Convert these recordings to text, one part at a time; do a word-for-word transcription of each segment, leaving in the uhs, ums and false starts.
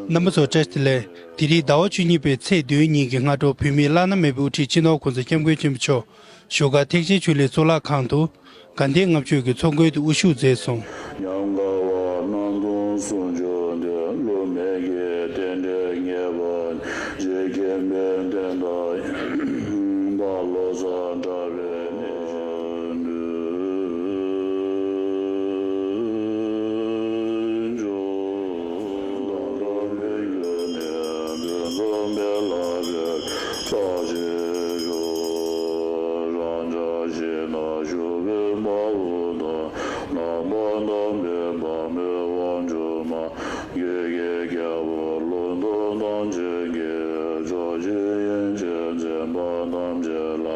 རྣམ་པ་ཚོ་བཀྲ་ཤིས་བདེ་ལེགས། དེ་རིང་ཟླ་བ་བཅུ་གཉིས་པའི་ཚེས་བདུན་ཉིན་གྱི་སྔ་དྲོ། བོད་མིའི་བླ་ན་མེད་པའི་དབུ་ཁྲིད་སྤྱི་ནོར་༸གོང་ས་༸སྐྱབས་མགོན་ཆེན་པོ་མཆོག་བཞུགས་སྒར་ཐེག་ཆེན་ཆོས་གླིང་གཙུག་ལག་ཁང་དུ་དགའ་ལྡན་ལྔ་མཆོད་ཀྱི་ཚོགས་མགོན་དུ་དབུ་བཞུགས་མཛད་སོང་། ཉམས་དགའ་བ་སྣང་སྟོང་ཟུང་འཇུག་འདོད། བསླུ་མེད་ཀྱི་རྟེན་འབྲེལ་ངེས་པ་ནི། རྗེ་མཁན་པོའི་བསྟན་བདག་ཡིན་པ། བློ་གསལ་གྲགས་པའི་གནས་ཆེན་དུ་འཇུག། མདོ་སྡེ་མཁན་པོའི་ཡོན་ཏན་འདི་ཚང་མས་བསླབ་པའི་རྟགས་ཅན་ཞུ། རང་ཅག་ཞིག་ན་བཞུགས་པའི་མ་བུ་དང་། ནང་པ་དམ་པའི་བར་མའི་དབང་ཕྱུག་མ། རྒྱུད་ཀྱི་རྒྱལ་པོ་ཀླུ་མདོ་རྣམ་འབྱེད་ཀྱི། ཇོ་བོ་རྗེ་ཡན་ཆད་འཛིན་པ་རྣམ་འབྱེད་ལ།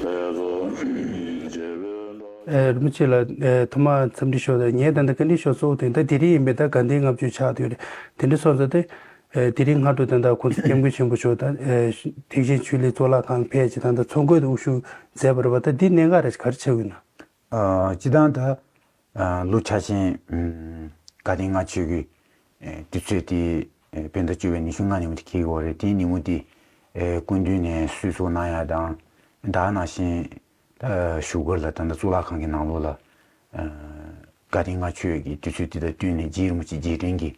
ལྷའི་ཚོགས་ཀྱིས་བྱེ་བའི་བྲག་ཨེ། རིན་པོ་ཆེ་ལགས། ཨེ། ཐོག་མར་འཚམས་འདྲི་ཞུ་དང་། ངས་ད་ལྟ་བཀའ་འདྲི་ཞུ་གཙོ་བོ་དེ་ད་དེ་རིང་ཡིན་པས། ད་དགའ་ལྡན་ལྔ་མཆོད་ཆགས་བསྡད་ཡོད་རེད། དེ་འདྲ་སོང་ཙང་དེ། ཨེ། དེ་རིང་སྔ་དྲོ་ད་ལྟ་༸གོང་ས་༸སྐྱབས་མགོན་ཆེན་པོ་མཆོག་ད། ཨེ། ཐེག་ཆེན་ཆོས་གླིང་གཙུག་ལག་ཁང་ཕེབས་བྱས། ད་ལྟ་ཚོགས་མགོན་དུ་དབུ་བཞུགས་མཛད་པ་རེད་པ། ད་འདི་གནད་འགག་རེད། ག་རེ་ཆགས་ཀྱི་ཡོད་ན། ཨ། སྤྱིར་བཏང་ད། ཨ། ལོ་འཆར་ཅན། ཨམ། དགའ་ལྡན་ལྔ་མཆོད་ཀྱི། ཨེ། དུས་ཚོད་དེ། ཨེ། བོད་ཟླ་བཅུ་པའི་ཉི་ཤུ་ལྔ་ཉིན་མོ་དེ་འཁེལ་གྱི་ཡོད་རེད། དེའི་ཉིན་མོ་དེ། ཨེ། སྐུ་མདུན་ནས་གསོལ་ཚོགས་གནང་ཡ་དང་། ད་ག་ནང་བཞིན། ད་བཞུགས་སྒར་ལ། ད་ལྟ་གཙུག་ལག་ཁང་གི་ནང་ལོགས་ལ། ཨ། དགའ་ལྡན་ལྔ་མཆོད་ཀྱི་དུས་ཚོད་དེ་དང་བསྟུན་ནས་རྗེ་རིན་པོ་ཆེ་རྗེས་དྲན་གྱི་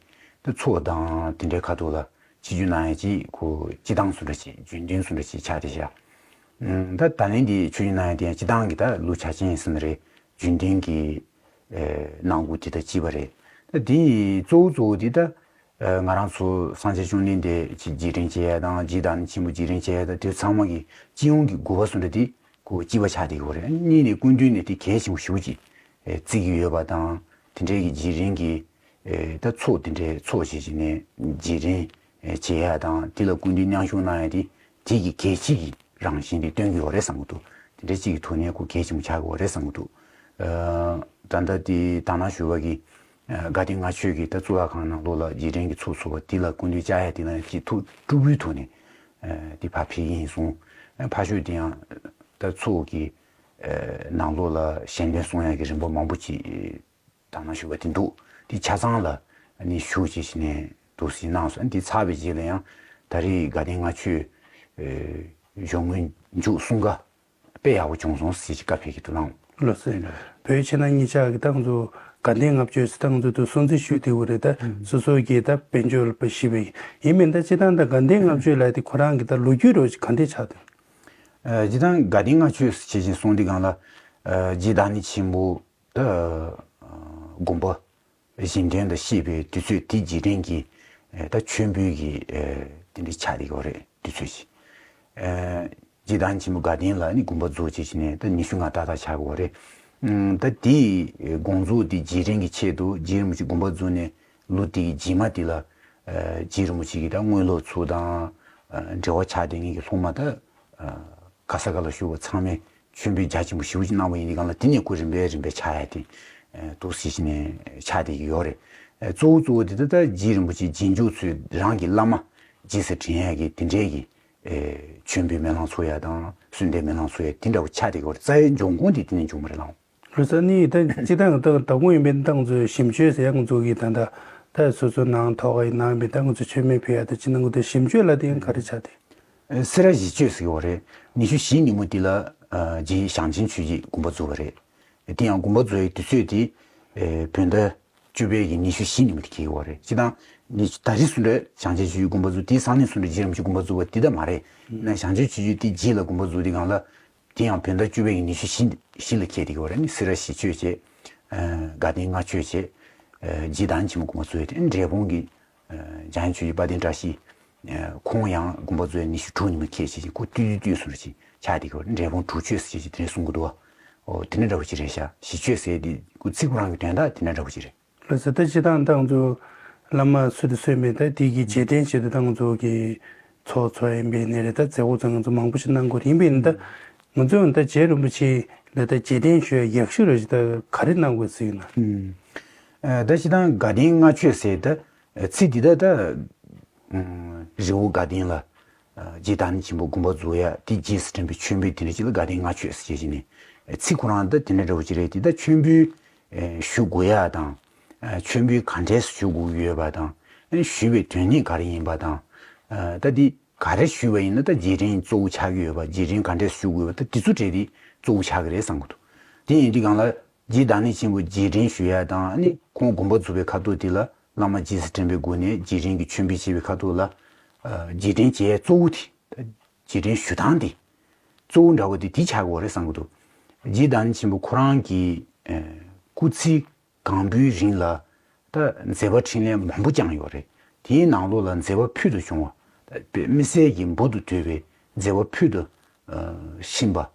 ད་ཚོགས་དང་དེ་འདྲའི་ཁ་ཐུག་ལ་ཆིབས་བསྒྱུར་གནང་ཡ་ཅིག་ཁོ་སྤྱི་བཏང་བཟོ་འདྲ་ཅིག་རྒྱུན་ལྡན་བཟོ་འདྲ་ཅིག་ཆགས་བསྡད་ཤག་ཨུམ། ད་ད་ལན་འདི་ཆིབས་བསྒྱུར་གནང་ཡ་དེ་ཡང་སྤྱི་བཏང་གི་ད་ལོ་འཆར་ཅན་ཟེར་ན་རེད། རྒྱུན་ལྡན་གྱི། ཨེ། གནང་སྒོ་དེ་དང་གཅིག་པ་རེད། ད་དེ་གཙོ་བོ་གཙོ་བོ་དེ་ད། ཨེ། ང་རང་ཚོ་སངས་རྒྱས་བཅོམ་ལྡན་འདས་ཀྱི་རྗེས་དྲན་བྱེད་ཡ་དང་། རྗེ་བདག་ཉིད་ཆེན་པོ་རྗེས་དྲན་བྱེད་ཡ་དང་། དེ་ཚང་མ་གི་སྤྱི་ཡོངས་ཀྱི་དགོས་པ་བཟོ་འདྲ་དེ་ཁོ་གཅིག་པ་ཆགས་བསྡད་ཀྱི་ཡོད་རེད། གཉིས་ནས་སྐུ་མདུན་ནས་དེ་གལ་ཆེན་པོ་ཞེ་པོ་ཅིག་ཨེ། བརྩི་གི་ཡོད་པ་དང་། དེ་འདྲའི་གི་རྗེས་དྲན་གྱི། ཨེ། ད་ཚོགས་དེ་འདྲའི་ཚོགས་བྱས་བྱས་ནས་རྗེས་དྲན་ཨེ། བྱེད་ཡ་དང་། དེ་ལ་སྐུ་མདུན་མཉམ་ཞུགས་གནང་ཡ་དེ་དེ་གི་གལ་ཆེ་གི་རང་བཞིན་དེ་སྟོན་གྱི་ཡོད་རེད་བསམ་གྱི་འདུག་དེ་འདྲའི་གཅིག་གི་ཐོག་ནས་ཁོ་གལ་ཆེན་པོ་ཆགས་ཀྱི་ཡོད་རེད་བསམ་གྱི་འདུག་ཨ། ད་ལྟ་དེ་དང་ནང་ཞུ་བ་གི། ཨ། དགའ་ལྡན་ལྔ་མཆོད་ཀྱི་ད་གཙུག་ལག་ཁང་ནང་ལོགས་ལ་རྗེས་དྲན་གྱི་ཚོགས་ཚོགས་པ་དེ་ལ་སྐུ་མདུན་བཅར་ཡ་དེ་ལ་ཅིག་ཐུགས་སྤྲོ་པོའི་ཐོག་ནས། ཨ། དེ་ཕར་ཕེབས་ཀྱི་ཡིན་གསུངས། ཨ། ཕར་ཞོག་དེ་ཡང་ད་ཚོགས་ཀྱི། ཨ། ནང་ལོགས་ལ་ཞལ་འདོན་གསུང་ཡ་གི་རིམ་པ་མང་པོ་ཅིག་དང་ནང་ཞུ་བ་དེ་འདུག་དེ་ཆ་ཚང་ལ་ནི་ཞུ་བྱས་ནས་འདུག་སེ་གནང་སོང་། དེ་ཚར་བའི་རྗེས་ལ་ཡང་ད་རེས་དགའ་ལྡན་ལྔ་མཆོད། ཨེ། གཞུང་སྔོན་འཇུག་གསུམ་ཀ་དཔེ་ཡག་པོ་བྱུང་སོང་ཟེར་གྱི་བཀའ་ཕེབས་ཀྱི་འདུག་ལགས། ལགས་སོ། བོད་ཕྱི་ནང་གཉིས་ཆ་གི་ཏང་ཙུའུ་དགའ་ལྡན་ལྔ་མཆོད་ཟེར་ཏང་ཙུའུ་དུ་སྲུང་བརྩི་ཞུས་དེ་བོ་རེད། ད་སོ་སོ་གི་ད་དཔལ་འབྱོར་པ་ཞིག་བས་ཡིན་མིན་ད་སྤྱི་བཏང་ད་དགའ་ལྡན་ལྔ་མཆོད་ལ་དེ་ཁོ་རང་གི་ད་ལོ་རྒྱུས་རོ་ཞིག་ག་འདྲས་ཆགས་འདུག་ཨ། སྤྱི་བཏང་དགའ་ལྡན་ལྔ་མཆོད་ཟེར་བྱས་ཅིང་གསུངས་དུས་སྒང་ལ། ཨ། རྗེ་བདག་ཉིད་ཆེན་པོ། ད་དགོངས་པ་བཞེས་དོན་དང་བཤད་པའི་དུས་ཚོད་དེ་རྗེས་དྲན་གྱི། ཨེ། ད་མཆོད་འབུལ་གྱི། ཨེ། དེ་འདྲ་ཆགས་བསྡད་ཡོད་རེད། དུས་ཚོད་ཅིག་ཨེ། རྗེ་བདག་ཉིད་ཆེན་པོ་དགའ་ལྡན་ལ་ནི་དགོངས་པ་རྫོགས་བྱས་བྱས་ནས་ད་ཉི་ཤུ་ལྔ་ཏག་ཏག་ཆགས་ཡོད་རེད། ཨུམ། ད་དེའི་དགོངས་རྫོགས་དེ་རྗེས་དྲན་གྱི་ཆེད་དུ་རྗེ་རིན་པོ་ཆེ་དགོངས་པ་རྫོགས་ནས་ལོ་དེའི་རྗེས་མ་དེ་ལ། ཨེ། རྗེ་རིན་པོ་ཆེ་གི་ད་དངོས་སློབ་ཚོ་དང་། ཨེ། འབྲེལ་བ་ཆགས་བསྡད་མཁན་གྱི་སློབ་མ་ད། ཨ། ག་ས་ག་ལ་བཞུགས་པ་ཚང་མས་མཆོད་འབུལ་རྒྱ་ཆེན་པོ་ཞེ་པོ་ཅིག་གནང་བ་ཡིན་དུས་སྒང་ལ། དེ་ནས་ཁོ་རིམ་པས་རིམ་པས་ཆགས་ཡ་དེ། ཨ། འདུག་སེ་བྱས་ནས་ཆགས་བསྡད་ཀྱི་ཡོད་རེད། ཨ། གཙོ་བོ་གཙོ་བོ་དེ་ད་ལྟ་རྗེ་རིན་པོ་ཆེ་རྗེས་འཇུག་ཚོས་རང་གི་བླ་མ་རྗེས་སུ་དྲན་ཡ་གི་དེ་འདྲའི་གི། ཨ། མཆོད་འབུལ་སྨོན་ལམ་ཚོགས་ཡ་དང་། གསོལ་འདེབས་སྨོན་ལམ་ཚོགས་ཡ་དེ་འདྲ་བོ་ཆགས་བསྡད་ཀྱི་ཡོད་རེད། རྩ་བའི་འབྱུང་ཁུངས་དེ་དེ་ནས་བྱུང་བ་རེད་ལགས། ལོ་ཙཱ་ནི་ད་སྤྱི་བཏང་ད་དང་པོ་ཡིན་པའི་ཏང་ཙུའུ་གཞི་མཆོད་ཟེར་ཡ་ང་ཚོ་གི་ད་ད་ད་སོ་སོ་ནང་ཐོག་གི་ནང་ཡིན་པའི་ཏང་ཙུའུ་མཆོད་མེ་ཕུལ་ཡ་ད་ཅི་ནང་གི་ད་གཞི་མཆོད་ལ་དེ་ཡང་ག་རེ་ཆགས་ཏེ། ཨེ། སེ་ར་གཞི་མཆོད་ཟེར་གྱི་ཡོད་རེད། ཉི་ཤུ་བཞི་ཉིན་མོ་དེ་ལ། ཨ། རྗེ་ཞང་ཆེན་ཆོས་རྗེ་དགོངས་པ་རྫོགས་པ་རེད། དེ་ཡང་དགོངས་པ་རྫོགས་ཡའི་དུས་ཚོད་དེ། ཨེ། བོད་ཟླ་བཅུ་པའི་གི་ཉི་ཤུ་བཞི་ཉིན་མོ་དེ་འཁེལ་གྱི་ཡོད་རེད། སྤྱིར་བཏང་ཉི་ཤུ། ད་རེས་སུ་འདྲ་ཞང་ཆེན་ཆོས་རྗེ་དགོངས་པ་རྫོགས། དེའི་སང་ཉིན་སུ་འདྲ་རྗེ་རིན་པོ་ཆེ་དགོངས་པ་རྫོགས་པ་དེ་ད་མ་རེད། ན་ཞང་ཆེན་ཆོས་རྗེ་དེ་རྗེས་ལ་དགོངས་པ་རྫོགས་དུས་སྒང་ལ། དེ་ཡང་བོད་ཟླ་བཅུ་པའི་གི་ཉི་ཤུ་བཞི་བཞི་ལ་འཁེལ་བསྡད་ཀྱི་ཡོད་རེད། ནི་སེ་ར་གཞི་མཆོད་བྱས། ཨ། དགའ་ལྡན་ལྔ་མཆོད་བྱས། ཨ། རྗེ་བདག་ཉིད་ཆེན་པོ་དགོངས་པ་རྫོགས་ཡ་དེ་འབྲས་སྤུངས་ཀྱི། ཨ། འཇམ་དབྱངས་ཆོས་རྗེ་དཔལ་ལྡན་བཀྲ་ཤིས། ཨ། ཁོང་ཡང་དགོངས་པ་རྫོགས་ཡ་ཉི་ཤུ་དྲུག་ཉིན་མོ་འཁེལ་བྱས་ཤིང་། ཁོ་ཏུས་ཏུས་ཏུས་སུ་རེ་ཞིག་ཆགས་བསྡད་ཀྱི་ཡོད་རེད། འབྲས་སྤུངས་དྲུག་མཆོད་ཟེར་ཞིག་དེ་འདྲ་གསུང་གི་འདུག་བ། ཨོ། དེ་འདྲ་འདྲ་བོ་ཅིག་རེད་ཤག་གཞི་མཆོད་ཟེར་དེ་ཁོ་ཚིག་ཁོ་རང་གི་དོན་དག་དེ་འདྲ་འདྲ་བོ་ཅིག་རེད། ལགས་སོ། ད་སྤྱིར་བཏང་ཏང་ཙུའུ་བླ་མ་སུ་དང་སུ་མེད། ད་དེ་གི་རྗེས་དྲན་ཆེད་དུ་ཏང་ཙུའུ་གི་ཚོགས་ཚོགས་ཡིན་པའི་ནི་རེད། ད་མཛད་སྒོ་ཚང་ང་ཚོ་མང་པོ་ཞིག་གནང་དགོས་རེད། ཡིན་པའི་ནི་ད་ང་ཚོས་ད་རྗེ་རིན་པོ་ཆེ་ལ་ད་རྗེས་དྲན་ཞུ་ཡ་ཡག་ཤོས་རེད་ཅེ་ད་ག་རེ་གནང་དགོས་ཟེར་ན། ཨུམ། ཨ། ད་སྤྱིར་བཏང་དགའ་ལྡན་ལྔ་མཆོད་ཟེར་ད། ཨ། ཚིག་འདི་ད་ད། ཨུམ། རི་བོ་དགའ་ལྡན་ལ། ཨ། རྗེ་བདག་ཉིད་ཆེན་པོ་དགོངས་པ་རྫོགས་ཡ་དེ་རྗེས་སུ་དྲན་པའི་མཆོད་འབུལ་དེ་འདྲ་ཅིག་ལ་དགའ་ལྡན་ལྔ་མཆོད་ཟེར་བྱས་ནས། ཨ། ཚིག་ཁོ་རང་ད་དེ་འདྲ་འདྲ་བོ་ཅིག་རེད། དེ་ད་མཆོད་འབུལ། ཨེ། ཞུ་དགོས་ཡ་དང་། ཨ། མཆོད་འབུལ་ག་འདྲས་སེ་ཞུ་དགོས་ཀྱི་ཡོད་པ་དང་། ཞུས་པའི་དོན་སྙིང་ག་རེ་ཡིན་པ་དང་། ད་འདི་ག་རེ་ཞུས་པ་ཡིན་ན་ད་རྗེས་དྲན་གཙོ་བོ་ཆགས་ཀྱི་ཡོད་པ། རྗེས་དྲན་ག་འདྲས་ཞུ་དགོས་པ། ད་འདི་ཚོ་གྲས་འདི་གཙོ་བོ་ཆགས་ཀྱི་རེད་བསམ་གྱི་འདུག་དེ་ཡིན་དུས་སྒང་ལ་རྗེ་བདག་ཉིད་ཆེན་པོ་རྗེས་དྲན་ཞུ་ཡ་དང་། ཨ་ནི་ཁོང་དགོངས་པ་རྫོགས་པའི་ཁ་ཐུག་དེ་ལ་བླ་མ་རྗེས་སུ་དྲན་པའི་སྒོ་ནས་རྗེས་དྲན་གྱི་མཆོད་འབུལ་བྱེད་པའི་ཁ་ཐུག་ལ། རྗེས་དྲན་བྱེད་ཡ་གཙོ་བོ་དེ། རྗེས་དྲན་ཞུ་སྟངས་དེ་གཙོ་བོ་འདྲ་བོ་དེ་དེ་ཆགས་ཀྱི་ཡོད་རེད་བསམ་གྱི་འདུག་རྗེ་བདག་ཉིད་ཆེན་པོ་ཁོ་རང་གི་སྐུ་ཚེ་གང་པོའི་རིང་ལ་ད་མཛད་པ་འཕྲིན་ལས་མང་པོ་བསྐྱངས་ཡོད་རེད། དེའི་ནང་ལོགས་ལ་མཛད་པ་ཕུལ་དུ་བྱུང་བ། ད་དམིགས་བསལ་གྱི་འབུར་དུ་དོད་པའི་མཛད་པ་ཕུལ་དུ་ཕྱིན་པ།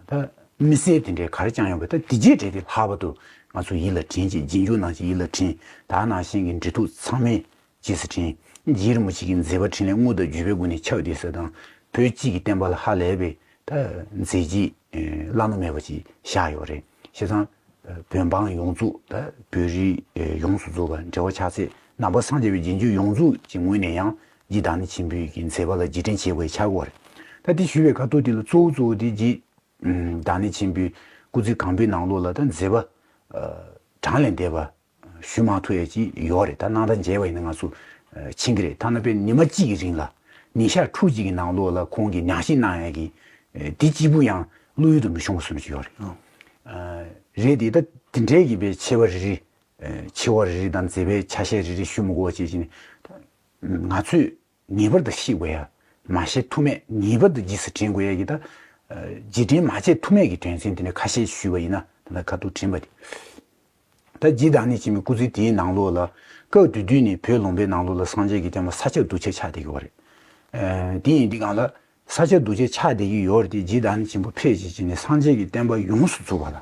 ད་དམིགས་བསལ་དེ་འདྲའི་ག་རེ་བསྐྱངས་ཡོད་པས། ད་དེ་རྗེས་འབྲེལ་ཏེ་ལྷག་པར་དུ་ང་ཚོ་ཡིད་ལ་དྲན་ཅིག་རྗེས་འཇུག་ནང་བཞིན་ཡིད་ལ་དྲན། ད་ནང་བཞིན་གྱི་འབྲེལ་གཏུག་ཚང་མས་རྗེས་སུ་དྲན། རྗེ་རིན་པོ་ཆེ་གི་མཛད་པ་འཕྲིན་ལས་དངོས་དང་བརྒྱུད་པའི་སྒོ་ནས་ཁྱབ་བསྡད་ས་དང་། བོད་སྤྱི་གི་བསྟན་པ་ལ་ཧ་ལས་པའི་ད་མཛད་རྗེས་བླ་ན་མེད་པ་ཅིག་བཞག་ཡོད་རེད། བྱས་ཙང་བོད་འབངས་ཡོངས་རྫོགས། ད་བོད་རིགས་ཡོངས་སུ་རྫོགས་པ། འབྲེལ་བ་ཆགས་ཚད་ནང་པ་སངས་རྒྱས་པའི་རྗེས་འཇུག་ཡོངས་རྫོགས་ཀྱི་ངོས་ནས་ཡང་རྗེ་བདག་ཉིད་ཆེན་པོའི་གི་མཛད་པ་ལ་རྗེས་དྲན་བྱེད་དགོས་ཆགས་ཀྱི་ཡོད་རེད། ད་དེ་ཞུས་པའི་ཁ་ཐུག་དེ་ལ་གཙོ་བོ་གཙོ་བོ་དེ་རྗེ་བདག་ཉིད་ཆེན་པོའི་སྐུ་ཚེ་གང་པོའི་ནང་ལོགས་ལ་ད་མཛད་པ་གྲངས་ལས་འདས་པ་ཞུ་མ་ཐུབ་ཡ་ཅིག་ཡོད་རེད། ད་རྣམ་ཐར་མཇལ་བ་ཡིན་ན་ང་ཚོ་མཁྱེན་གྱི་རེད། ཐ་ན་དཔེ་ཉི་མ་གཅིག་གི་རིང་ལ། ཉིན་ཞག་ཕྲུགས་གཅིག་གི་ནང་ལོགས་ལ་ཁོང་གིས་ཉམས་ཞིབ་གནང་ཡ་གི་དེ་གཅིག་པུ་ཡང་བློ་ཡུལ་དུ་མི་ཤོང་བ་བཟོ་འདྲ་ཅིག་ཡོད་རེད། རེད་དེ། ད་དེ་འདྲའི་གི་དཔེ་ཆེ་བ་རེ་རེ། ཆེ་བ་རེ་རེ་དང་མཛད་པའི་ཆ་ཤས་རེ་རེ་ཞུ་མི་དགོས་པ་བྱས་བྱས་ནས། ང་ཚོས་ངེས་པར་དུ་ཤེས་དགོས་ཡ། མ་ཤེས་ཐུ་མེད། ངེས་པར་དུ་རྗེས་སུ་དྲན་དགོས་ཡ་གི་ད་རྗེས་དྲན་མ་བྱས་ཐུ་མེད་ཀྱི་དོན་ཚན་དེ་འདྲ་ཁ་ཤས་ཞུས་པ་ཡིན་ན། ད་ལྟ་ཁ་ཐུག་དྲན་པ་དེ། ད་རྗེ་བདག་ཉིད་ཆེན་པོའི་སྐུ་ཚེ་དེའི་ནང་ལོགས་ལ་སྐབས་དེ་དུས་ནས་བོད་ལུང་པའི་ནང་ལོགས་ལ་སངས་རྒྱས་ཀྱི་བསྟན་པ་ས་ཆ་རྡུལ་ཕྲན་ཆགས་བསྡད་ཀྱི་ཡོད་རེད། དེ་ཡིན་དུས་སྒང་ལ་ས་ཆ་རྡུལ་ཕྲན་ཆགས་བསྡད་ཀྱི་ཡོད་རེད་དེ། རྗེ་བདག་ཉིད་ཆེན་པོ་ཕེབས་བྱས་བྱས་ནས་སངས་རྒྱས་ཀྱི་བསྟན་པ་ཡོངས་སུ་རྫོགས་པ་ལ་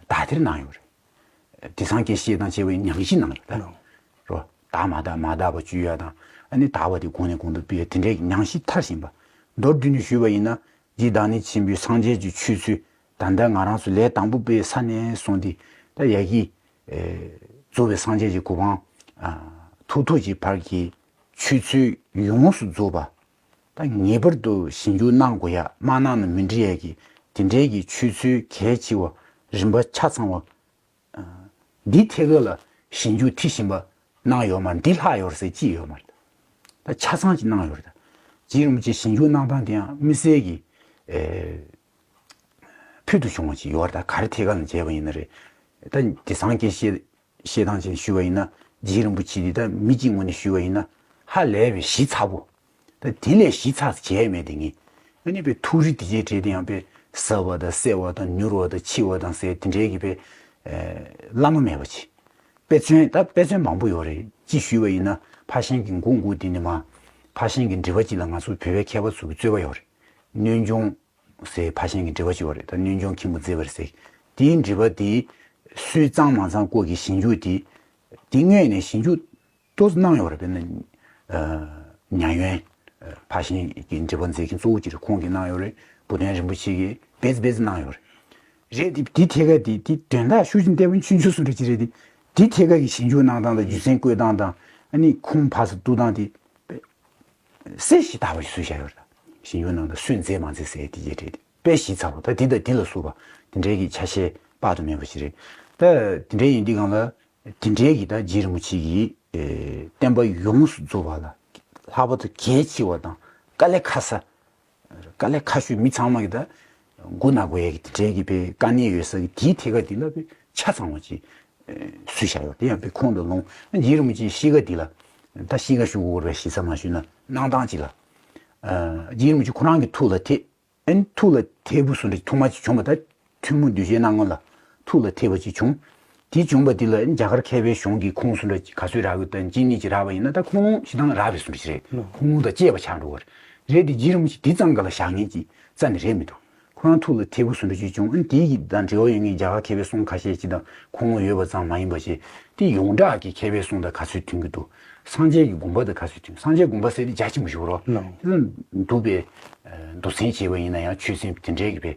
དག་ཐེར་གནང་ཡོད་རེད། དེང་སང་སྐད་བཤད་སྟངས་བྱས་པ་ཡིན་ན་ཉམས་ཞིབ་གནང་ཡོད་རེད། རོ། དག་མ་དག་མ་དག་པ་བཅོས་ཡ་དང་། ཨ་ནི་དག་པ་དེ་གོང་ནས་གོང་དུ་སྤེལ་ཡ་དེ་འདྲའི་ཉམས་ཞིབ་མཐར་ཕྱིན་པ། མདོར་བསྡུས་ནས་ཞུས་པ་ཡིན་ན། རྗེ་བདག་ཉིད་ཆེན་པོའི་སངས་རྒྱས་ཀྱི་ཆོས་ཚུལ་ད་ལྟ་ང་རང་ཚོ་ལས་དང་པོ་པའི་ས་ནས་བཟུང་སྟེ་ད་ཡ་གི་རྫོགས་པའི་སངས་རྒྱས་ཀྱི་གོ་འཕང་ཐོབ་ཐོབ་ཀྱི་བར་གྱི་ཆོས་ཚུལ་ཡོངས་སུ་རྫོགས་པ། ད་ངེས་པར་དུ་ཞིབ་འཇུག་གནང་དགོས་ཡ། མ་གནང་ན་མི་འགྲིག་ཡ་གི་དེ་འདྲའི་གི་ཆོས་ཚུལ་གལ་ཆེ་བ། རིམ་པ་ཆ་ཚང་བ། འདི་ཐད་ཀར་ལ་ཞིབ་འཇུག་མཐིལ་ཕྱིན་པ་གནང་ཡོད་མ་རེད། འདི་ལྷག་ཡོད་རེད་ཟེར་ཅི་ཡོད་མ་རེད། ད་ཆ་ཚང་ཅིག་གནང་ཡོད་རེད། ད་རྗེ་རིན་པོ་ཆེ་ཞིབ་འཇུག་གནང་སྟངས་དེ་ཡང་དམིགས་བསལ་གྱི་ཨེ་ཕུལ་དུ་བྱུང་བ་ཅིག་ཡོད་རེད། ད་ག་རེ་ཐད་ཀར་ལ་མཇལ་བ་ཡིན་ན་རེད། ད་དེང་སང་སྐད་བཤད་བཤད་སྟངས་ཅན་ཞུས་པ་ཡིན་ན། རྗེ་རིན་པོ་ཆེ་འདི་ད་མི་གཅིག་ངོས་ནས་ཞུས་པ་ཡིན་ན་ཧ་ལས་པའི་ཞིབ་ཚགས་པོ། ད་དེ་ལས་ཞིབ་ཚགས་བྱས་མེད་དེ་ངས། ཨ་ནི་དཔེ་ཐུགས་རིག་དེ་གའི་གྲས་དེ་ཡང་དཔེ་ཟབ་པ་དང་གསལ་བ་དང་མྱུར་བ་དང་འཕྱི་བ་དང་ཟེར་དེ་འདྲའི་གི་དཔེ་ཨེ་བླ་ན་མེད་པ་ཅིག་དཔེ་མཚོན། ད་དཔེ་མཚོན་མང་པོ་ཡོད་རེད། གཅིག་ཞུས་པ་ཡིན་ན། ཕར་ཕྱིན་གྱི་མགོ་དགུ་དེ་ནི་མ། ཕར་ཕྱིན་གྱི་འགྲེལ་པ་གཅིག་ལ་ང་ཚོ་བོད་པའི་མཁས་པ་ཚོ་གི་རྩོད་པ་ཡོད་རེད། གནོད་འཇོམས་ཟེར་ཕར་ཕྱིན་གྱི་འགྲེལ་པ་ཅིག་ཡོད་རེད། ད་གནོད་འཇོམས་མཁན་པོ་མཛད་པ་རེད་ཟེར། དེའི་འགྲེལ་པ་དེ་སུས་གཙང་མ་གཙང་སྐོར་གྱི་ཞིབ་འཇུག་དེ། དེ་དངོས་གནས་ཞིབ་འཇུག་ཏོག་ཙམ་གནང་ཡོད་རེད། དཔེར་ན་ཨ་ཉ་ཡོན། ཨ་ཕར་ཕྱིན་གྱི་འགྲེལ་པ་མཛད་མཁན་གཙོ་བོ་གཅིག་རེད། ཁོང་གིས་གནང་ཡོད་རེད། བུ་སྟོན་རིན་པོ་ཆེ་གིས་བེད་བེད་གནང་ཡོད་རེད། རེད་དེ། དེ་ཐད་ཀར་དེ་དེ་དོན་དག་ཤུགས་ཆེན་ལྟ་བུ་ཆུང་ཆུང་སུ་འདྲ་ཅིག་རེད་དེ། དེ་ཐད་ཀར་གྱི་ཞིབ་འཇུག་གནང་སྟངས་དང་། རྒྱུ་མཚན་བཀོད་སྟངས་དང་། ཨ་ནི་ཁུངས་ཕར་ཚུར་གཏུག་སྟངས་དེ་དཔེ་གསལ་ཞིང་དག་པ་ཞིག་བཟོས་བཞག་ཡོད་རེད། ཞིབ་འཇུག་གནང་སྟངས་སུས་མཛད་མ་མཛད་ཟེར་དེ་གའི་གྲས་དེ་དཔེ་ཞིབ་ཚགས་པོ། ད་དེ་དང་དེ་ལ་སོགས་པ་དེ་འདྲའི་གི་ཆ་ཤས་དཔག་ཏུ་མེད་པ་ཞིག་རེད། ད་དེ་འདྲའི་ཡིན་དུས་སྒང་ལ། དེ་འདྲའི་གི་ད་རྗེ་རིན་པོ་ཆེ་གི་ཨེ་བསྟན་པ་ཡོངས་སུ་རྫོགས་པ་ལ་ལྷག་པར་དུ་གལ་ཆེ་བ་དང་། དཀའ་ལས་ཁག་ས། དཀའ་ལས་ཁག་ཤོས། མི་ཚང་མ་གི་ད་མགོ་ན་དགོས་ཡ་གི་དེ་འདྲའི་གི་དཔེ་དཀའ་གནད་ཡོད་ས་གི་དེའི་ཐད་ཀ་དེ་ལ་དཔེ་ཆ་ཚང་བ་ཅིག་ཨེ་བཟོས་བཞག་ཡོད། དེ་ཡང་དཔེ་ཁོང་དང་ལུང་། རྗེ་རིན་པོ་ཆེའི་གཤིས་ཀ་འདི་ལ། ད་གཤིས་ཀ་ཞུ་དགོས་རེད། ཞིབ་ཚགས་མ་ཞུས་ན། གནང་སྟངས་ཅིག་ལ། ཨ་རྗེ་རིན་པོ་ཆེ་ཁོ་རང་གི་ཐུགས་ལ་ཐེབས། ཨ་ནི་ཐུགས་ལ་ཐེབས་པོ་བཟོ་འདྲ་ཅིག་ཐུགས་མ་ཅིག་བྱུང་བ། ད་ཐུན་མོང་གདུལ་བྱའི་སྣང་ངོ་ལ་ཐུགས་ལ་ཐེབས་པ་ཅིག་བྱུང་། དེ་བྱུང་བ་དེ་ལ་རྒྱ་གར་མཁས་པའི་གཞུང་གི་ཁུངས་བཟོ་འདྲ་ཅིག་ག་ཚོད་རག་གི། ད་གཅིག་གཉིས་ཅིག་རག་པ་ཡིན་ན། ད་ཁུངས་ལུང་ཞེ་དྲག་རག་པའི་བཟོ་འདྲ་ཅིག་རེད། ཁུངས་ལུང་དང་བཅས་པ་ཆགས་འགྲོ་བ་རེད། རེད་དེ། རྗེ་རིན་པོ་ཆེ་དེ་ཙམ་ག་ལ་བཞག་མཁན་ཅིག་རྩ་ནས་རེད་མི་འདུག་ཁོ་རང་ཐུགས་ལ་ཐེབས་པོ་བཟོ་འདྲ་ཅིག་བྱུང་། ཨ་ནི་དེ་གི་དང་འབྲེལ་བ་ཡོད་མཁན་རྒྱ་གར་མཁས་པའི་གསུང་ཁ་ཤས་ཅིག་དང་ཁུངས་ལུང་ཡོད་པ་ཙམ་མ་ཡིན་པ་བྱས། དེ་ཡོངས་གྲགས་ཀྱི་མཁས་པའི་གསུང་དང་ག་ཚོད་མཐུན་གྱི་འདུག་སངས་རྒྱས་ཀྱི་དགོངས་པ་དང་ག་ཚོད་མཐུན། སངས་རྒྱས་དགོངས་པ་ཟེར་དེ་རྒྱ་ཆེན་པོ་ཞིག་རོ། ལགས། དེ་ལ་འདུག་པས། མདོ་ཚན་བྱས་པ་ཡིན་ན་ཡང་ཆོས་ཚན་དེ་འདྲའི་གི་པས་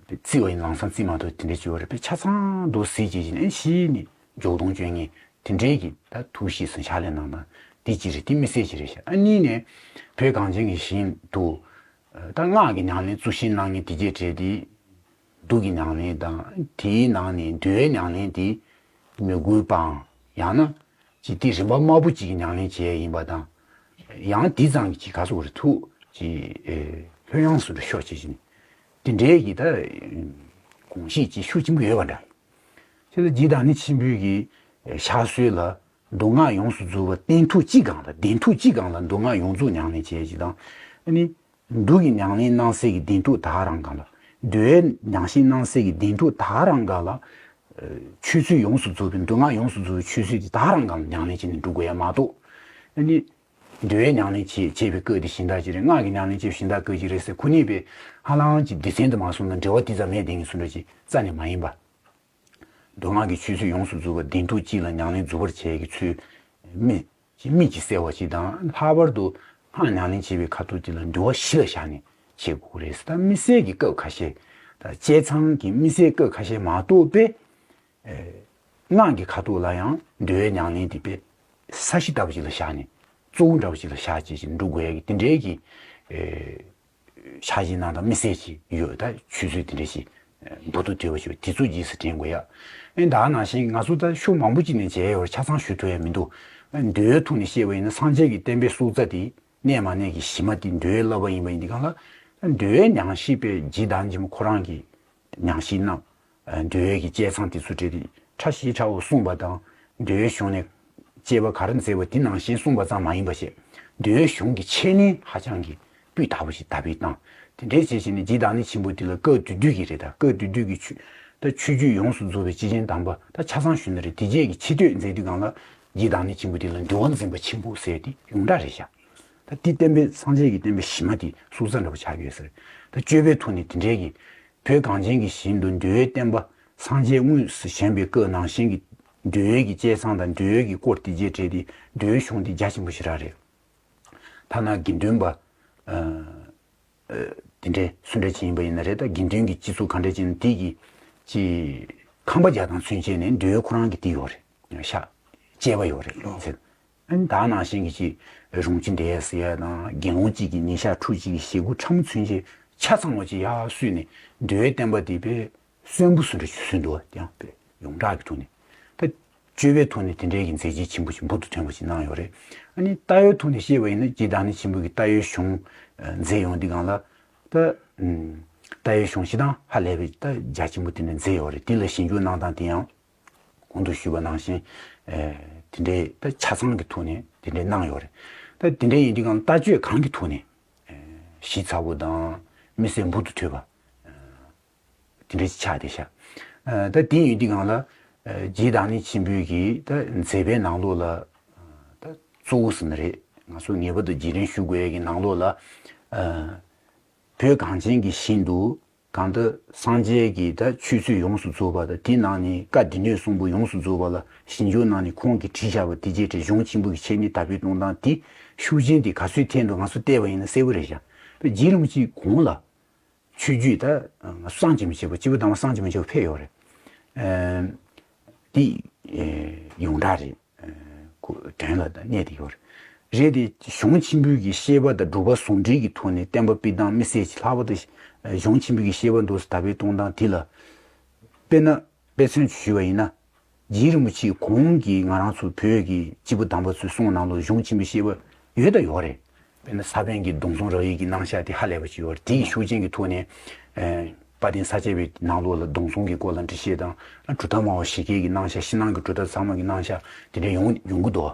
བརྩི་བ་ཡིན། ལམ་སང་བརྩི་མ་ཐུབ་དེ་འདྲའི་བྱས་པ་རེད། པས་ཆ་ཚང་མདོ་གཟིགས་བྱས་ཀྱི་ནས་གཞི་ནས་འཇོག་སྟངས་སྤྱོད་ངན་དེ་འདྲའི་གི་ད་ཐུགས་གཤིས་སུ་ཕྱག་ལས་གནང་སྟངས་དེ་གཅིག་རེད། དེ་དམིགས་བསལ་གཅིག་རེད་ཤག་ཨ་གཉིས་ནས་བོད་གངས་ཅན་གྱི་ཞིང་དུ། ད་སྔགས་ཀྱི་ཉམས་ལེན་གཙོ་ཆེར་གནང་མཁན་དེ་གའི་གྲས་དེ། གདུགས་ཀྱི་ཉམས་ལེན་དང་། དེའི་ནང་ནས་འདུལ་བའི་ཉམས་ལེན་དེ་མོས་གུས་པའམ། ཡང་ན་ ཅིག་དེ་རིམ་པ་དམར་པོ་ཅིག་གི་ཉམས་ལེན་བྱས་ཡིན་པ་དང་། ཡང་དེ་ཙམ་གྱི་ཅིག་ག་སོགས་རེ་ཐུགས་ཅིག་ལྷོད་ཡངས་སུ་འགྲོ་ཤོག་ཅེས་བྱས་ནས། དེ་འདྲའི་གི་ད་དགོངས་བཞེད་ཅིག་ཤུགས་ཆེན་པོ་ཡོད་པ་འདྲ། ཁྱེད་ལ་རྗེ་བདག་ཉིད་ཆེན་པོའི་གི་ཕྱག་སྲོལ་ལ་མདོ་སྔགས་ཡོངས་སུ་རྫོགས་པ་གདན་ཐོག་གཅིག་སྒང་ལ་གདན་ཐོག་གཅིག་སྒང་ལ་མདོ་སྔགས་ཡོངས་རྫོགས་ཉམས་ལེན་བྱས་ཅིག་དང་། ཨ་ནི། འབྲུག་གི་ཉམས་ལེན་གནང་སའི་གི་གདན་ཐོག་ད་ག་རང་སྒང་ལ། འདུལ་བའི་ཉམས་བཞེས་གནང་སའི་གི་གདན་ཐོག་ད་ག་རང་སྒང་ལ། ཆོས་ཚུལ་ཡོངས་སུ་རྫོགས་པའི་མདོ་སྔགས་ཡོངས་སུ་རྫོགས་པའི་ཆོས་ཚུལ་དེ་ད་ག་རང་སྒང་ལ་ཉམས་ལེན་བྱས་ནས་འགྲོ་དགོས་ཡ་མ་གཏོགས། ཨ་ནི། འདུལ་བའི་ཉམས་ལེན་བྱེད་བྱེད་པའི་སྐབས་དེ་གཞན་དག་ཅིག་རེད། སྔགས་ཀྱི་ཉམས་ལེན་བྱེད་པའི་གཞན་དག་སྐབས་ཅིག་རེད་ཟེར་ཁོ་གཉིས་པོའི་ཧ་ལམ་གྱི་སྡེ་ཚན་དུ་མ་སོང་ན་འབྲེལ་བ་དེ་ཙམ་མེད་དེ་ངས་གསུང་འདྲ་ཅིག་རྩ་ནས་མ་ཡིན་པ། མདོ་སྔགས་ཀྱི་ཆོས་ཚུལ་ཡོངས་སུ་རྫོགས་པ་གདན་ཐོག་གཅིག་ལ་ཉམས་ལེན་རྫོགས་པར་བྱེད་ཀྱི་ཚུལ། མི་མི་གཅིག་གསལ་བ་ཅིག་དང་། ལྷག་པར་དུ་སྔགས་ཉམས་ལེན་བྱེད་པའི་ཁ་ཐོག་དེ་ལ་འདུལ་བ་གཞི་ལ་བཞག་ནས་བྱེད་དགོས་རེད། ད་དམིགས་བསལ་གྱི་སྐབས་ཁ་ཤས་དང་བཅད་མཚམས་ཀྱི་དམིགས་བསལ་སྐབས་ཁ་ཤས་མ་གཏོགས་པའི་སྔགས་ཀྱི་ཁ་ཐོག་ལ་ཡང་འདུལ་བའི་ཉམས་ལེན་དེ་དཔེ་ས་གཞི་ལྟ་བུ་ཅིག་ལ་བཞག་ནས་གཙོ་བོ་འདྲ་བོ་ཅིག་ལ་བཞག་བྱས་ཤིང་འགྲོ་དགོས་ཡ་གི་དེ་འདྲའི་གི་ཕྱག་བཞེས་གནང་སྟངས་དམིགས་བསལ་ཅིག་ཡོད། ད་ཆོས་ཚུལ་དེ་འདྲ་ཞིག་འབུར་དུ་དོད་པ་ཞིག་དེ་ཚོ་རྗེས་སུ་དྲན་དགོས་ཡ། ཨེ་ད་ནང་བཞིན་ང་ཚོ་ད་ཤོག་མང་པོ་ཅིག་ནས་མཇལ་ཡོད་རེད། ཆ་ཚང་ཞུ་ཐུབ་ཡ་མི་འདུག་འདོད་ཡོན་ཐོག་ནས་བཤད་པ་ཡིན་ན་སངས་རྒྱས་ཀྱི་བསྟན་པའི་སྲོག་རྩ་དེ་གནས་མ་གནས་ཀྱི་གཞི་མ་དེ་འདོད་ཡོན་བསླབ་པ་ཡིན་པ་ཡིན་དུས་གང་ལ། འདོད་ཡོན་ཉམས་བཞེས་པའི་རྗེ་བདག་ཉིད་ཆེན་པོ་ཁོ་རང་གིས་ཉམས་བཞེས་གནང་། འདོད་ཡོན་གྱི་བཅད་མཚམས་དེ་ཚོ་བྲིས་ཏེ་ཕྲ་ཞིང་ཕྲ་བོ་གསུངས་པ་དང་། འདོད་ཡོན་གཞུང་ནས་དཔྱད་པ་ག་རེ་མཛད་པ་དེ་ནང་བཞིན་གསུངས་པ་ཙམ་མ་ཡིན་པ་བྱས། འདོད་ཡོན་གཞུང་གི་འཆད་ཉན་ཧ་ཅང་གི་སྤུས་དག་པོ་ཞིག་དར་སྤེལ་བཏང་། དེ་འདྲའི་བྱས་བྱས་ནས་རྗེ་བདག་ཉིད་ཆེན་པོ་དེ་ལ་སྐབས་དེ་དུས་ཀྱི་རེད། ད་སྐབས་དེ་དུས་ཀྱི་ཆོས་ད་ཆོས་བརྒྱུད་ཡོངས་སུ་རྫོགས་པའི་སྤྱི་ཆིངས་དམ་པ་ད་ཆ་ཚང་ཞུས་ན་རེད། དེ་རྗེས་ཀྱི་ཆེ་བསྟོད་མཛད་དུས་སྒང་ལ་རྗེ་བདག་ཉིད་ཆེན་པོ་དེ་ལ་འདུལ་བ་འཛིན་པ་ཆེན་པོ་ཟེར་དེ་ཡོངས་གྲགས་རེད་ཤག་ད་དེ་བསྟན་པའི་སངས་རྒྱས་ཀྱི་བསྟན་པའི་གཞི་མ་དེ་སྲོག་རྩ་འདྲ་པོ་ཆགས་ཡོད་ཟེར། ད་སྤྱོད་པའི་ཐོག་ནས་དེ་འདྲའི་གི་བོད་གངས་ཅན་གྱི་ཞིང་དུ་འདུལ་བའི་བསྟན་པ་སངས་རྒྱས་དངོས་སུ་བཞེངས་པའི་སྐབས་ནང་བཞིན་གྱི་འདོད་ཡོན་གྱི་བཅད་མཚམས་དང་འདོད་ཡོན་གྱི་སྐོར་དེ་རྗེས་བྲིས་ཏེ་འདོད་ཡོན་གཞུང་དེ་རྒྱ་ཆེན་པོ་ཞེ་དྲག་རེད། ཐ་ན་དགེ་འདུན་པ་ཨ་ཨ་དེ་འདྲའི་སུ་འདྲ་ཅིག་ཡིན་པ་ཡིན་ན་རེད། ད་དགེ་འདུན་གྱི་སྤྱི་ཚོགས་ག་འདྲ་ཅིག་ཡིན་ན་དེ་གི་ཅིག་ཁང་པ་རྒྱག་སྟངས་ཚུན་ཆད་ནས་འདོད་ཡོན་ཁོ་རང་གི་དེ་ཡོད་རེད། ཤག་དཔྱད་པ་ཡོད་རེད་ཟེར། ཨ་ནི་ད་ནང་བཞིན་གྱི་ཅིག་རུང་ཆེན་དེ་ཟེར་ཡ་དང་དགེ་སློང་གཅིག་གིས་ཉིན་ཞག་ཕྲུགས་གཅིག་གི་ཞེ་དགུ་ཕྲ་མོ་ཚུན་ཆད་ཆ་ཚང་བ་ཅིག་ཡར་བསུས་ནས་འདོད་ཡོན་བསྟན་པ་དེ་དཔེ་གསོན་པོ་སུ་འདྲ་ཞིག་བཟོས་འདུག་བ། དེ་ཡང་དཔེ་ཡོངས་གྲགས་ཀྱི་ཐོག་ནས་ད་སྤྱོད་པའི་ཐོག་ནས་དེ་འདྲའི་གི་མཛད་རྗེས་ཆེན་པོ་ཞིག་འབུར་དུ་ཐོན་པ་ཞིག་གནང་ཡོད་རེད། ཨ་ནི་ལྟ་བའི་ཐོག་ནས་བཤད་པ་ཡིན་ན་རྗེ་བདག་ཉིད་ཆེན་པོ་གི་ལྟ་བའི་གཞུང་མཛད་ཡོང་དུས་སྒང་ལ་ད་ལྟ་བའི་གཞུང་སྤྱིར་བཏང་ཧ་ལས་པའི་ད་རྒྱ་ཆེན་པོ་དེ་འདྲ་མཛད་ཡོད་རེད། དེ་ལ་ཞིབ་འཇུག་གནང་སྟངས་དེ་ཡང་། གོང་དུ་ཞུས་པ་ནང་བཞིན། ཨེ། དེ་འདྲའི་ད་ཆ་ཚང་གི་ཐོག་ནས་དེ་འདྲའི་གནང་ཡོད་རེད། ད་དེ་འདྲའི་ཡིན་དུས་གང་ལྟ་སྤྱོད་གང་གི་ཐོག་ནས། ཨེ། ཞིབ་ཚགས་པོ་དང་དམིགས་བསལ་འབུར་དུ་ཐོན་པ། ཨེ། དེ་འདྲའི་ཆགས་བསྡད་ཤག་ཨེ། ད་དེ་ཡིན་དུས་གང་ལ། ཨེ། རྗེ་བདག་ཉིད་ཆེན་པོའི་གི་ད་མཛད་པའི་ནང་ལོགས་ལ། ད་གཙོ་བོ་ཟེར་ན་རེད། ང་ཚོ་ངེས་པར་དུ་རྗེས་དྲན་ཞུ་དགོས་ཡ་གི་ནང་ལོགས་ལ། ཨེ། བོད་གངས་ཅན་གྱི་ཞིང་དུ། གང་ལྟར་སངས་རྒྱས་ཀྱི་ད་ཆོས་ཚུལ་ཡོངས་སུ་རྫོགས་པ་དང་དེ་ནང་ནས་བཀའ་སྡེ་སྣོད་གསུམ་པོ་ཡོངས་སུ་རྫོགས་པ་ལ་ཞིབ་འཇུག་གནང་ནས་ཁོང་གིས་བྲིས་བཞག་པ་དེ་རྗེས་དྲན་གཞུང་ཆེན་པོ་གི་འཆད་ཉན་དར་སྤེལ་གཏོང་སྟངས་དེ་ཤུགས་རྐྱེན་དེ་ག་ཚོད་ཐེབས་འདུག་ང་ཚོ་བལྟས་པ་ཡིན་ན་གསལ་པོ་རེད་ཤག་རྗེ་རིན་པོ་ཆེའི་གོང་ལ་ཆོས་བརྒྱུད་ད་བསམ་གྱིས་མི་ཁྱབ་པ་སྐྱེས་བུ་དམ་པ་བསམ་གྱིས་མི་ཁྱབ་པ་ཕེབས་ཡོད་རེད། ཨེ། འདི་ཡོངས་གྲགས་རེད། ཁོ་དོན་ལ་གནས་དེ་ཡོད་རེད། རེད་དེ་གཞུང་ཆེན་པོའི་གི་བཤད་པ་དང་སྒྲུབ་པ་ཟུང་འབྲེལ་གྱི་ཐོག་ནས་བསྟན་པ་སྤེལ་སྟངས་དམིགས་བསལ་གྱི་ལྷག་པར་དུ་གཞུང་ཆེན་པོའི་གི་བཤད་པ་འདུག་སེ་དར་སྤེལ་གཏོང་སྟངས་དེ་ལ་དཔེར་ན་དཔེ་མཚོན་ཞུས་པ་ཡིན་ན། རྗེ་རིན་པོ་ཆེའི་གོང་གི་ང་རང་ཚོ་བོད་ཀྱི་སྐྱེས་བུ་དམ་པ་ཚོའི་གསུང་ནང་ལོགས་གཞུང་ཆེན་པོའི་བཤད་པ་ཡོད་དང་ཡོད་རེད། དཔེར་ན་ས་པཎ་གྱི་སྡོམ་བཟུང་རབ་དབྱེ་གི་རྣམ་གཞག་དེ་ཧ་ལས་པ་ཞིག་ཡོད་རེད། དེ་ཡི་ཤུགས་རྐྱེན་གྱི་ཐོག་ནས། དཔལ་ལྡན་ས་སྐྱ་པའི་ནང་ལོགས་ལ་སྡོམ་བཟུང་གི་སྐོར་ལ་འགྲེལ་བཤད་དང་། གྲུབ་མཐའ་སྨྲ་བ་ཞིག་གི་རྣམ་གཞག་ཕྱི་ནང་གི་གྲུབ་མཐའ་ཚང་མ་གི་རྣམ་གཞག་དེ་འདྲ་ཡོང་ཡོང་གི་འདུག་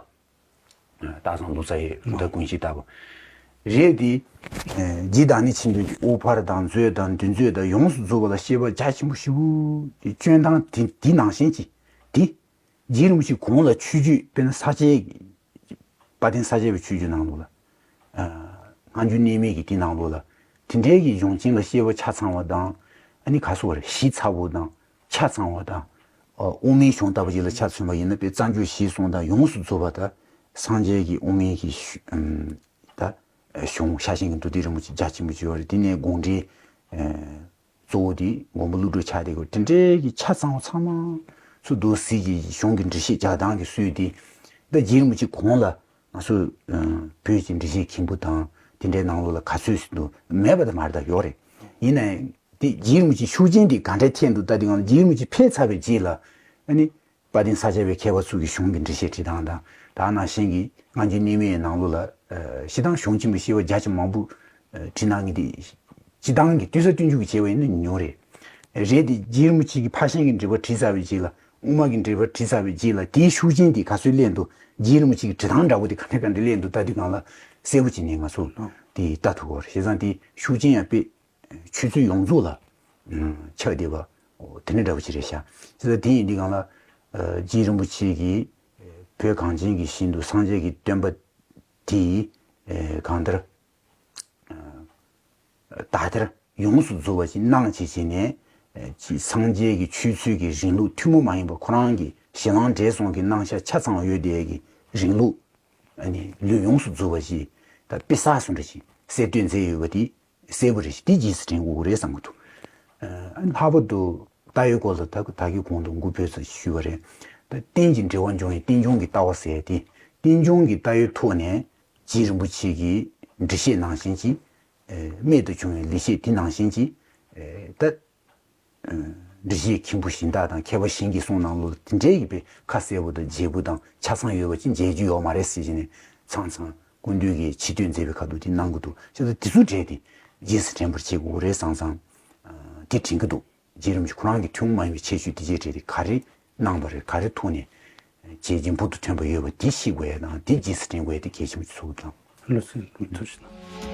སྟག་ཚང་ལོ་ཙཱ་ཡི་གྲུབ་མཐའ་ཀུན་གཞི་ལྟ་བུ། རེད་དེ། རྗེ་བདག་ཉིད་ཆེན་པོའི་དབུ་ཕར་དང་མཛོད་དང་འདུས་མཛོད་དང་ཡོངས་སུ་རྫོགས་པ་ལ་བཤད་པ་རྒྱ་ཆེན་པོ་ཞེ་པོ་དེ་སྐྱོན་དང་དེ་དེ་ནང་བཞིན་གྱི་དེ། རྗེ་རིན་པོ་ཆེའི་གོང་ལ་ཆོས་བརྒྱུད་དཔེར་ན་ས་སྐྱའི་དཔལ་ལྡན་ས་སྐྱ་པའི་ཆོས་བརྒྱུད་ནང་ལོགས་ལ། སྔ་འགྱུར་གནས་མལ་གྱི་དེ་ནང་ལོགས་ལ། དེ་འདྲའི་གི་གཞུང་ཆེན་ལ་བཤད་པ་ཆ་ཚང་བ་དང་། ཨ་ནི་ག་སོགས་རེད། ཞིབ་ཚགས་པོ་དང་ཆ་ཚང་བ་དང་། དབུ་མའི་གཞུང་ལྟ་བུ་ཞིག་ལ་ཆ་མཚོན་པ་ཡིན་ན་དཔེ་བཙན་བྱོལ་ཞེས་གསུངས་དང་ཡོངས་སུ་རྫོགས་པ་དང་། སངས་རྒྱས་ཀྱི་དབུ་མའི་གི་ད་གཞུང་ཤེར་ཕྱིན་གྱི་མདོ་སྡེ་རིན་པོ་ཆེ་རྒྱ་ཆེན་པོ་ཅིག་ཡོད་རེད། དེ་ནས་དགོངས་འགྲེལ། གཙོ་བོ་དེ་མགོན་པོ་ཀླུ་སྒྲུབ་ཕྱག་དེ་གོ་དེ་འདྲའི་གི་ཆ་ཚང་བ་ཚང་མ་ཚུར་རྡོ་སིལ་གྱི་གཞུང་གི་འགྲེལ་བཤད་རྒྱག་སྟངས་ཀྱི་སྲོལ་དེ། ད་རྗེ་རིན་པོ་ཆེ་གོང་ལ་ང་ཚོ་བོད་ཀྱི་འགྲེལ་བཤད་མཁན་པོ་དང་དེ་འདྲའི་ནང་ལོགས་ལ་ག་ཚོད་ཟིན་འདུག་མེད་པ་དང་མ་རེད། ད་ཡོད་རེད། ཡིན་ནའི་དེ་རྗེ་རིན་པོ་ཆེ་ཤུགས་རྐྱེན་དེ་ག་འདྲ་ཐེབས་འདུག་ད་དེ་སྒང་ལ་རྗེ་རིན་པོ་ཆེ་ཕེབས་ཚར་བའི་རྗེས་ལ་ཨ་ནི། དཔལ་ལྡན་ས་སྐྱ་པའི་མཁས་པ་ཚོ་གི་གཞུང་གི་འགྲེལ་བཤད་བྲིས་སྟངས་དང་། ད་ནང་བཞིན་གྱི་སྔ་འགྱུར་རྙིང་མའི་ནང་ལོགས་ལ་ཨ་སྤྱིར་བཏང་གཞུང་ཆེན་པོ་བཤད་པ་རྒྱ་ཆེ་མང་པོ་ཨ་བྲིས་གནང་མཁན་དེ། སྤྱིར་བཏང་གི་ལྟོས་ས་སྟོན་རྒྱུ་གི་བྱས་པ་ཡིན་ན་ཉུང་རེད། རེད་དེ་རྗེ་རིན་པོ་ཆེ་གི་ཕར་ཕྱིན་གྱི་འགྲེལ་པ་བྲིས་ཚར་བའི་རྗེས་ལ། དབུ་མ་གི་འགྲེལ་པ་བྲིས་ཚར་བའི་རྗེས་ལ་དེའི་ཤུགས་རྐྱེན་དེ་ག་ཚོད་སླེབས་འདུག་རྗེ་རིན་པོ་ཆེ་གི་བྲིས་སྟངས་འདྲ་པོ་དེ་ག་ནས་ག་འདྲ་སླེབས་འདུག་ད་དུས་སྒང་ལ་གསལ་པོ་བྱས་ནས་ང་ཚོ་དེ་ལྟ་ཐུབ་ཀྱི་ཡོད་རེད། བྱས་ཙང་དེ་ཤུགས་རྐྱེན་ཡང་དཔེ་ཆོས་ཚུལ་ཡོངས་རྫོགས་ལ་ཨ་ཁྱབ་བསྡད་པ་དེ་འདྲ་འདྲ་པོ་ཅིག་རེད་ཤག་བྱས་ཙང་དེ་ཡིན་དུས་སྒང་ལ་ཨ་རྗེ་རིན་པོ་ཆེ་གིས་བོད་གངས་ཅན་གྱི་ཞིང་དུ་སངས་རྒྱས་ཀྱི་བསྟན་པ་དེ་ཨ་གང་ལྟར་ཨ་དག་ཐེར་ཡོངས་སུ་རྫོགས་པ་ཅིག་གནང་བྱས་བྱས་ནས། ཨ་ཅིག་སངས་རྒྱས་ཀྱི་ཆོས་ཚུལ་གྱི་རིང་ལུགས་ཐུན་མོང་མ་ཡིན་པ་ཁོ་རང་གི་ཞེ་སྡང་བྲལ་སོང་གི་གནང་ཤག་ཆ་ཚང་ཡོད་བསྡད་ཀྱི་རིང་ལུགས། ཨ་ནི་ལུས་ཡོངས་སུ་རྫོགས་པ་ཞིག་ད་དཔེ་གསར་སོང་འདྲ་ཞིག་གསལ་སྟོན་མཛད་ཡོད་པ་དེ་གསལ་པོ་རེད་ཤག་དེ་རྗེས་སུ་དྲན་དགོས་ཀྱི་རེད་བསམ་གྱི་འདུག་ཨ་ལྷག་པར་དུ་རྟ་ཡི་སྐོར་ལ་ད་ད་གིན་གོང་དུ་མགུ་འབོད་ཙམ་ཞུས་པ་རེད། ད་རྟེན་གྱི་འབྲེལ་བ་འབྱུང་བའི་རྟེན་འབྱུང་གི་ལྟ་བ་ཟེར་ཏེ། རྟེན་འབྱུང་གི་ལྟ་བའི་ཐོག་ནས་རྗེ་རིན་པོ་ཆེ་གི་འགྲེལ་བཤད་ནང་བཞིན་གྱི་ཨ་རྨད་དུ་བྱུང་བའི་ལེགས་བཤད་དེ་ནང་བཞིན་གྱི་ཨ་ད་འགྲེལ་བཤད་མཁན་པོ་གཞན་དག་དང་མཁས་པ་གཞན་གྱིས་གསུངས་གནང་ལུགས་དེ་འདྲའི་གི་དཔེ་ཁ་གསལ་པོ་དང་རྒྱས་པོ་དང་ཆ་ཚང་ཡོད་པ་ཅིག་མཇལ་རྒྱུ་ཡོད་མ་རེད་ཟེར་གྱི་ནས། ཚང་ཚང་སྐུ་མདུན་གྱིས་ཆེ་བསྟོད་མཛད་པའི་ཁ་ཐུག་དེ་གནང་གི་འདུག་བྱས་ཙང་དེ་ཚོ་གྲས་དེ་རྗེས་སུ་དྲན་པར་བྱེད་དགོས་རེད་བསམ་བསམ་དེ་དྲན་གྱི་འདུག་རྗེ་རིན་པོ་ཆེ་ཁོ་རང་གི་ཐུན་མོང་མ་ཡིན་པའི་ཁྱད་ཆོས་དེ་གྱད་གྲས་དེ་ག་རེ་གནང་པ་རེད། ག་རེ་ཐོག་ནས་བྱས་རྗེས་འབུར་དུ་ཐོན་པ་ཡོད་པ་དེ་ཤེས་དགོས་ཡ་དང་། དེ་རྗེས་སུ་དྲན་དགོས་ཡ་དེ་གལ་ཆེན་པོ་ཚོར་གྱི་འདུག་ལགས་སོ། ཐུགས་རྗེ་གནང་།